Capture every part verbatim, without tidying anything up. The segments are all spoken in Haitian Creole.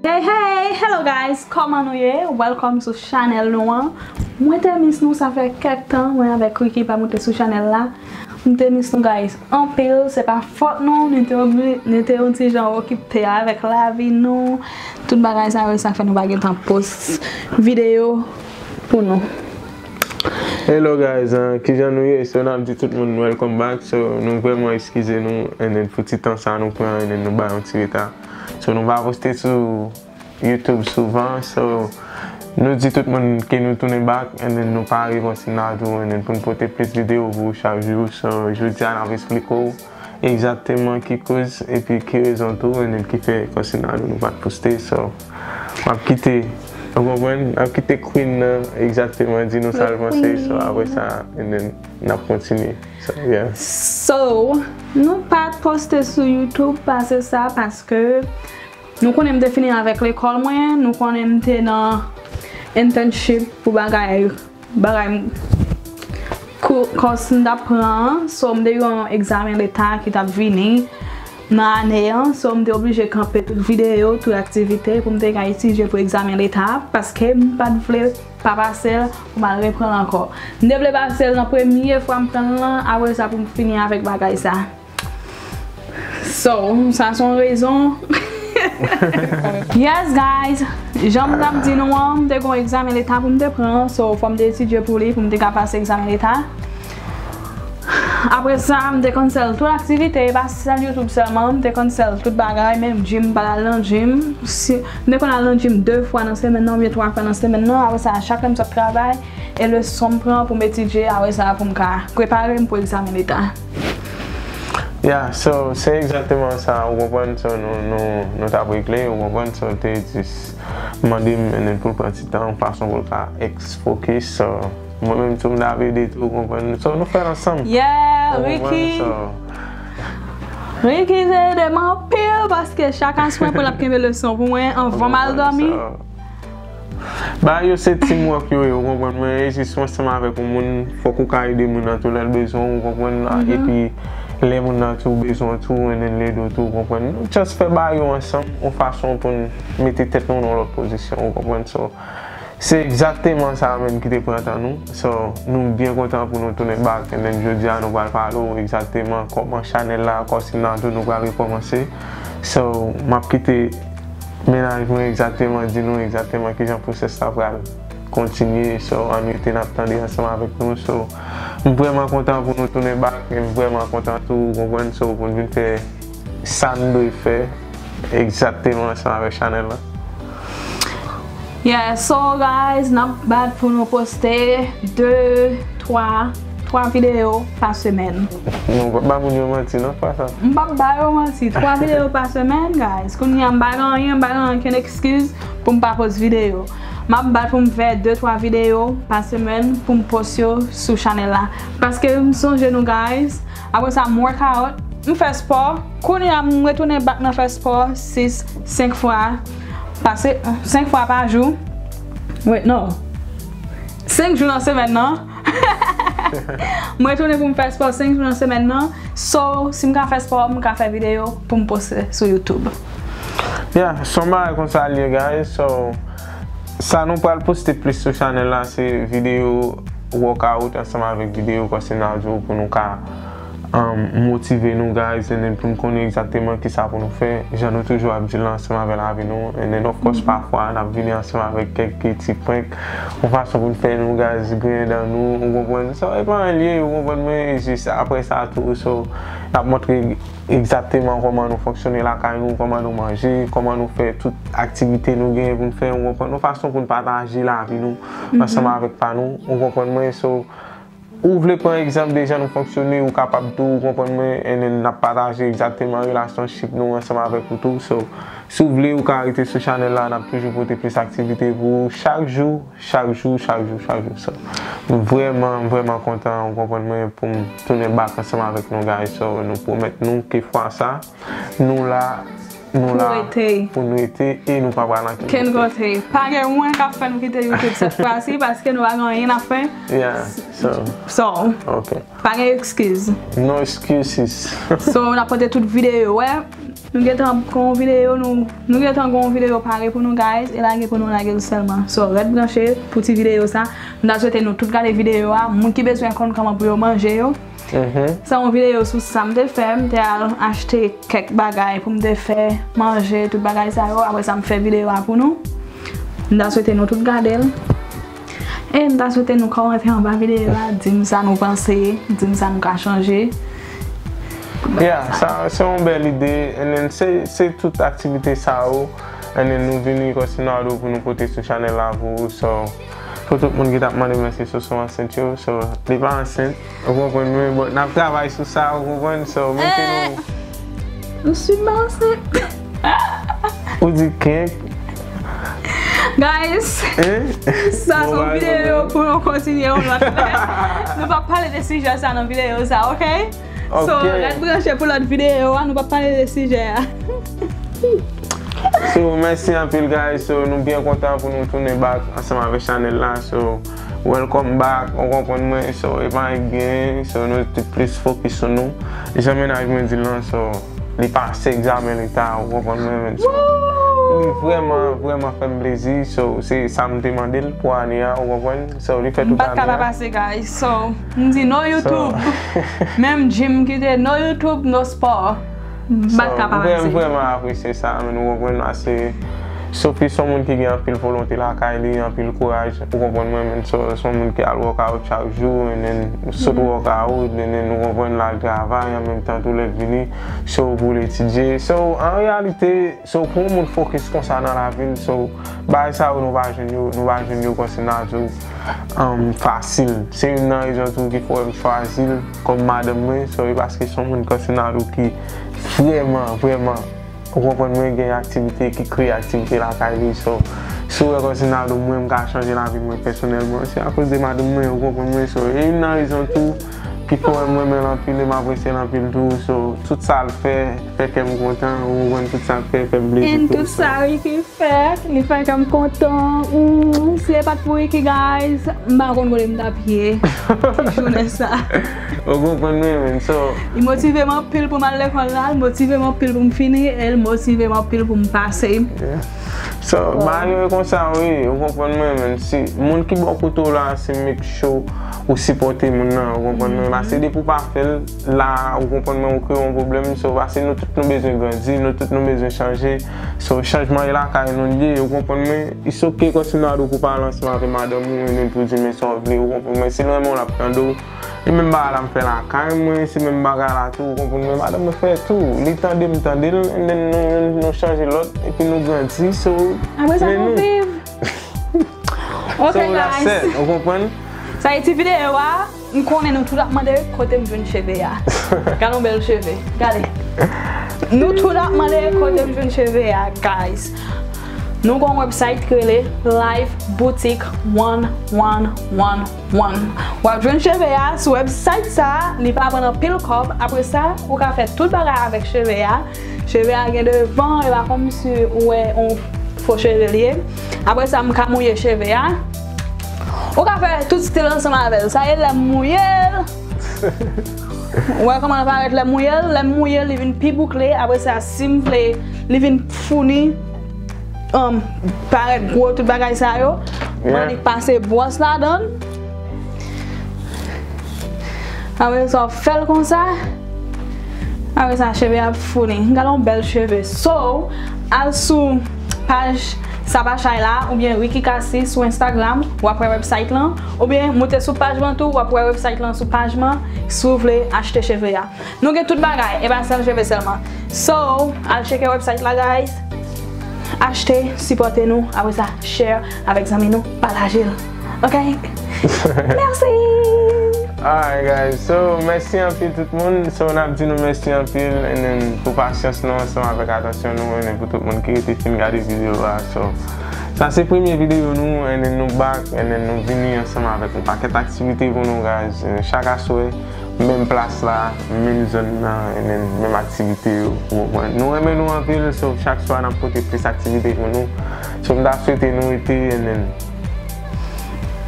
Hey, hey, hello guys, kòman nou ye? Welcome sou chanèl nou an. Mwen te miss nou, sa fè kèk tan mwen avèk Ricky pa moute sou chanèl la. M te miss nou guys anpil, se pa fòt nou, nou te obli-, nou te yon ti jan okipte avèk lavi nou. Tout bagay sa yo, sa fè nou pa gentan post videyo pou nou. Hello guys, uh, kijan nou ye? So n ap di tout moun welcome back. So nou vrèman eskize nou and then pou ti tan sa nou pran and then nou bay yon ti reta. So nou pa poste sou YouTube souvan. So nou di tout moun ke nou tounen back and then nou pare konsi n a tou and then pou n pote plis videyo pou ou chak jou. So jodi a n ap esplike w egzakteman ki koz epi ki rezon tou and then ki fè konsi n a tou nou pa t poste. So m ap kite, ou konprann, m ap kite Queen nan egzakteman di nou sa l panse. So apre sa and then n ap kontinye. So yeah. So nou pa t poste sou YouTube pase sa paske nou konnen m te fini avèk lekòl mwen, nou konnen m te nan internship pou bagay, bagay m, kou-, kòs m t ap pran an. So m te gen yon egzamen leta ki t ap vini nan ane an. So m te oblije kanpe tout videyo, tout aktivite pou m te ka etidye pou egzamen leta a, paske m pa t vle pa pase l pou m al reprann ankò. M te vle pase l nan premye fwa m pran l lan, apre sa pou m fini avèk bagay sa. So sa se yon rezon. Yes guys, jan m t ap di nou an, m te gen yon egzamen leta pou m te pran, so fò m te etidye pou li pou m te ka pase egzamen leta. Apre sa m te cancel tout aktivite, e pa sèl YouTube sèlman, m te cancel tout bagay, menm gym, m pa t al nan gym. Si, m te konn al nan gym de fwa nan semèn nan oubyen twa fwa nan semèn nan. Apre sa chak lè m sot travay, e leson m pran pou m etidye, apre sa pou m ka prepare m pou egzamen leta. Yeah, so se egzakteman sa, ou konprann, so nou, nou, nou t ap regle, ou konprann, so l te jis mande m and then pou l pran ti tan, yon fason pou l ka ex focus, so mwen menm tou m t ap ede tou, ou konprann, so nou fè l ansanm. Yeah, Ou konprann, Ricky. So Ricky te ede m anpil paske chak aswè pou l ap kenbe leson pou mwen anvan m al dòmi. Bagay yo se teamwork yo ye, ou konprann mwen, e jis ou ansanm avèk yon moun, fòk ou ka ede moun nan tou lè l bezwen w, ou konprann, epi lè moun nan tou bezwen w tou, and then l ede w tou, ou konprann. Nou just fè bagay yo ansanm, yon fason pou n mete tèt nou nan yon lòt pozisyon, ou konprann, so se egzakteman sa menm ki te pran tan nou, so nou byen kontan pou nou tounen back, and then jodi a nou pral pale w egzakteman kòman chanèl la, kòsi n a tou nou pral rekòmanse, so m ap kite Mennaj mwen egzakteman di nou egzakteman kijan pwosès la pral kontinye, so ann rete n ap tande ansanm avèk nou, so m vrèman kontan pou nou tounen back, e m vrèman kontan tou, ou konprann, so pou n vin fè sa n dwe fè egzakteman ansanm avèk chanèl la. Yeah, so guys, n ap bat pou nou poste de, twa, twa videyo pa semèn. Nou pa ba moun yo manti non, pa sa. M p ap ba yo manti, twa videyo pa semèn guys. Kounye a m pa gen anyen, m pa gen ankenn eskiz pou m pa post videyo. M ap bat pou m fè de, twa videyo pa semèn pou m post yo sou chanèl la. Paske m sonje nou guys, apre sa m workout, m fè spò. Kounye a m retounen back nan fè spò sis, senk fwa pase, senk fwa pa jou. Wait, no. Senk jou nan semèn nan. M retounen pou m fè spò senk jou nan semèn nan. So si m ka fè spò, m ka fè videyo pou m poste sou YouTube. Yeah, se yon bagay konsa l ye guys. So sa nou pral poste plis sou chanèl la se videyo workout ansanm avèk videyo kòsi n a di w pou nou ka um, motive nou guys, and then pou n konnen egzakteman kisa pou nou fè, jan nou toujou ap di l ansanm avè lavi nou, and then of course pafwa n ap vini ansanm avèk kèk ti prank, yon fason pou n fè nou guys griyen dan nou, ou konprann, so e pa anyen l ye, ou konprann mwen, e jis apre sa tou, so n ap montre egzakteman kòman nou fonksyone lakay nou, kòman nou manje, kòman nou fè tout aktivite nou genyen pou n fè, ou konprann, yon fason pou n pataje lavi nou ansanm avèk pa nou, ou konprann mwen, so ou vle pran egzanp de jan nou fonksyone, ou kapab tou, ou konprann mwen, and then n ap pataje egzakteman relationship nou ansanm avèk ou tou. So si w vle, ou ka rete sou chanèl la, n ap toujou pote plis aktivite pou ou chak jou, chak jou, chak jou, chak jou. So m vrèman, m vrèman kontan, ou konprann mwen, pou m tounen back ansanm avèk nou guys. So nou pwomèt nou ke fwa sa nou la Nou la pou n rete e nou pa pral ankenn kote. Pa gen mwen k ap fè nou kite YouTube sèt fwa si paske nou pa gen anyen n ap fè. Yeah, so. So, pa gen eskiz. No excuses. So, n ap pote tout videyo, wè. Nou gentan gen yon videyo, nou, nou gentan gen yon videyo pare pou nou, guys, e lage pou nou lage l sèlman. So, rèt branche pou ti videyo sa. M ta swete nou tout gade videyo a. Moun ki bezwen konn kòman pou yo manje yo. Se yon videyo sou sa m te fè. M te al achte kèk bagay pou m te fè manje, tout bagay sa yo. Apre sa, m fè videyo a pou nou. M ta swete nou tout gade l. E m ta swete nou kòmante anba videyo a, di m sa nou panse, di m sa nou ka chanje. Yeah, sa se yon bèl ide. And then se, se tout aktivite sa yo. And then nou vini kòm Sinardo pou nou pote sou chanèl la pou ou. So, pou tout moun ki t ap mande m èske Soso ansent yo, so, li pa ansent. Ou konprann mwen, but n ap travay sou sa, ou konprann? So, mete nou. M si m pa ansent. Ou di kenk. Guys, sa se yon videyo pou nou kontinye yon lòt lè. Nou p ap pale de sijè sa nan videyo sa, ok? So, rèt branche pou lòt videyo a, nou p ap pale de sijè a. So, mèsi anpil, guys. So, nou byen kontan pou nou tounen back ansanm avèk chanèl la. So, welcome back, ou konprann mwen. So, e pa anyen k genyen. So, nou te plis fokis sou nou. Jan mennaj mwen di l lan, so, li pase egzamen leta, ou konprann mwen, men. So, li vrèman, vrèman fè m plezi. So, se sa m te mande l pou ane a, ou konprann. So, li fè tout ane a. M pa t ka pa pase, guys. So, m di no YouTube. Menm gym kite, no YouTube, no sport. M pa t ka pa pase. M vrèman apresye sa, men ou konprann, paske Sophie se yon moun ki gen anpil volonte lakay li, anpil kouraj, ou konprann mwen, men so, se yon moun ki al workout chak jou, and then sot workout, and then ou konprann, l al travay, an menm tan tou lè l vini, so pou l etidye. So, an reyalite, so pou yon moun fokis konsa nan lavi l, so bagay sa yo nou pa jwenn yo, nou pa jwenn yo kòm Sinardo, um, fasil. Se youn nan rezon tou ki fè m chwazi l kòm madanm mwen, so, e paske se yon moun kòm Sinardo ki vrèman, vrèman, ou konprann mwen, gen aktivite, ki kreye aktivite lakay li, so, si w wè kòm Sinardo, mwen, m ka chanje lavi mwen pèsonèlman, se akoz de madanm mwen, ou konprann mwen, so, e youn nan rezon tou ki fè w wè m renmen l anpil e m apresye l anpil tou, so, tout sa l fè, fè kè m kontan, ou konprann, tout sa l fè, fè m plezi tou, so. And tout sa Ricky fè, li fè kè m kontan. Mm, si se pa t pou Ricky, guys, m pa konn kote m t ap ye jounen sa. Ou konprann mwen, men, so. Li motive m anpil pou m al lekòl la, li motive m anpil pou m fini, e li motive m anpil pou m pase. Yeah. So, bagay yo e konsa, wi, ou konprann mwen, men, si moun ki bò kote w la, se make sure ou sipòte moun nan, ou konprann mwen, paske depi w pa fè l, la, ou konprann mwen, ou kreye yon pwoblèm, so, paske nou tout nou bezwen grandi, nou tout nou bezwen chanje, so, chanjman e lakay nou l ye, ou konprann mwen, it's ok kòm Sinardo pou pale ansanm avèk madanm ou, e pou di men sa w vle, ou konprann mwen, si l renmen w, l ap tande w, e menm bagay la m fè lakay mwen, se menm bagay la tou, ou konprann mwen, madanm mwen fè tou, li tande m tande l, and then nou, nou, nou chanje lòt, epi nou grandi, so, apre sa, nou viv. Ok, guys. Ou konprann? Sa e ti videyo a. M konnen nou tout ap mande kote m jwenn cheve a. Gade yon bèl cheve. Gade. Nou tout ap mande kote m jwenn cheve a, guys. Nou gon website ki rele Life Boutique one one one one. W ap jwenn cheve a sou website sa a, li pa pran anpil kòb. Apre sa, ou ka fè tout bagay avèk cheve a. Cheve a gen devan, e pa kòmsi ou wè yon fo cheve l ye. Apre sa, m ka mouye cheve a. Ou ka fè tout stil ansanm avè l. Sa e lè m mouye l. Ou wè kòman l parèt lè m mouye l? Lè m mouye l, li vin pi boukle. Apre sa, si m vle li vin founi, um, parèt gwo, tout bagay sa yo, m annik pase bwòs ladan l. Apre sa, w fè l konsa. Apre sa, cheve ap founi. Gade yon bèl cheve. So, al sou paj Saba Chay la, oubyen Ricky Cassis sou Instagram, w ap wè website lan. Oubyen, moute sou paj mwen tou, w ap wè website lan sou paj mwen, si w vle achte cheve a. Nou gen tout bagay, e pa sèl cheve sèlman. So, al tcheke website la, guys. Achte, sipòte nou. Apre sa, share avèk zanmi nou, pataje l. Ok? Mèsi! Alright, guys. So, mèsi anpil tout moun. So, n ap di nou mèsi anpil, and then, pou pasyans nou ansanm avèk atansyon nou, and then, pou tout moun ki rete fin gade videyo a. So, sa se premye videyo nou, and then nou back, and then nou vini ansanm avèk yon pakèt aktivite pou nou, guys. Chak aswè, menm plas la, menm zòn nan, and then menm aktivite yo, ou konprann. Nou renmen nou anpil, so chak swa n ap pote plis aktivite pou nou. So m ta swete nou rete, and then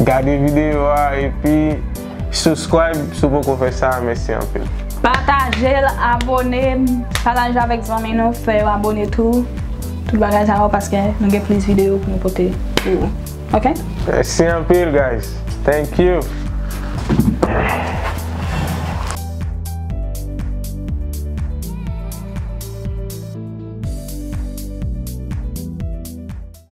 gade videyo a, epi subscribe si w poko fè sa, mèsi anpil. Pataje l, abone, pataje avèk zanmi nou, fè yo abone tou. Tout bagay sa yo paske nou gen plis videyo pou nou pote pou ou. Ok? Mèsi anpil, guys. Thank you.